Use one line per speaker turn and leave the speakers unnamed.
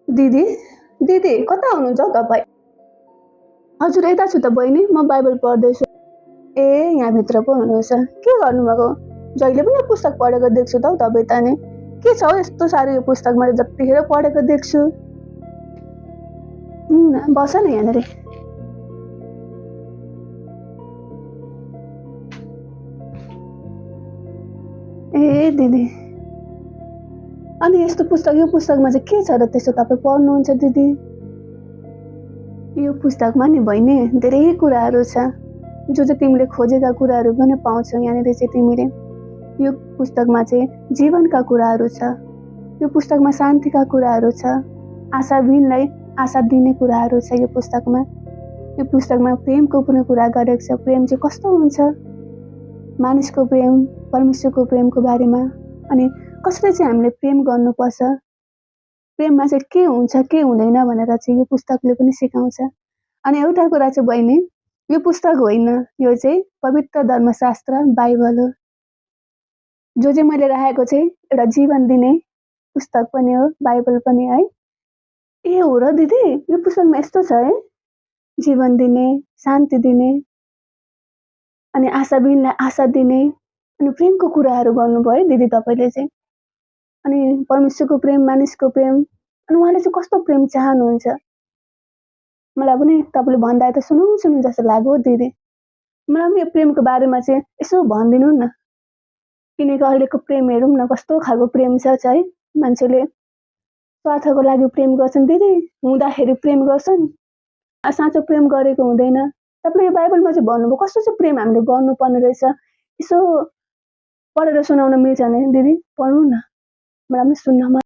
दिदी दिदी कता हुनुहुन्छ हौ तपाईँ? हजुर यता छु त बहिनी, म बाइबल पढ्दैछु। ए यहाँभित्र पो हुनुहुन्छ। के गर्नुभएको? जहिले पनि यो पुस्तक पढेको देख्छु त हौ तपाईँ त नि। के छ हौ यस्तो साह्रो यो पुस्तक मैले जतिखेर पढेको देख्छु। बस न यहाँनिर। ए दिदी अनि यस्तो पुस्तक यो पुस्तकमा चाहिँ के छ र त्यसो तपाईँ पढ्नुहुन्छ दिदी? यो पुस्तकमा नि बहिनी धेरै कुराहरू छ जो चाहिँ तिमीले खोजेका कुराहरू पनि पाउँछौ यहाँनिर चाहिँ तिमीले। यो पुस्तकमा चाहिँ जीवनका कुराहरू छ, यो पुस्तकमा शान्तिका कुराहरू छ, आशाविहीनलाई आशा दिने कुराहरू छ यो पुस्तकमा। यो पुस्तकमा प्रेमको पनि कुरा गरेको छ। प्रेम चाहिँ कस्तो हुन्छ, मानिसको प्रेम, परमेश्वरको प्रेमको बारेमा, अनि कसरी चाहिँ हामीले प्रेम गर्नुपर्छ, प्रेममा चाहिँ के हुन्छ के हुँदैन भनेर चाहिँ यो पुस्तकले पनि सिकाउँछ। अनि एउटा कुरा चाहिँ बहिनी, यो पुस्तक होइन, यो चाहिँ पवित्र धर्मशास्त्र बाइबल हो, जो चाहिँ मैले राखेको चाहिँ एउटा जीवन दिने पुस्तक पनि हो, बाइबल पनि है। ए हो र दिदी, यो पुस्तकमा यस्तो छ है, जीवन दिने, शान्ति दिने, अनि आशाविहीनलाई आशा दिने, अनि प्रेमको कुराहरू गर्नुभयो है दिदी तपाईँले चाहिँ। अनि परमेश्वरको प्रेम, मानिसको प्रेम, अनि उहाँले चाहिँ कस्तो प्रेम चाहनुहुन्छ, मलाई पनि तपाईँले भन्दा त सुनौँ सुनौँ जस्तो लाग्यो दिदी। मलाई पनि यो प्रेमको बारेमा चाहिँ यसो भनिदिनु न, किनकि अहिलेको प्रेम हेरौँ न कस्तो खालको प्रेम छ है। मान्छेले स्वार्थको लागि प्रेम गर्छन् दिदी, हुँदाखेरि प्रेम गर्छन्, साँचो प्रेम गरेको हुँदैन। तपाईँले यो बाइबलमा चाहिँ भन्नुभयो कस्तो चाहिँ प्रेम हामीले गर्नुपर्ने रहेछ, यसो पढेर सुनाउन मिल्छ भने दिदी पढौँ न, मलाई पनि सुन्न मन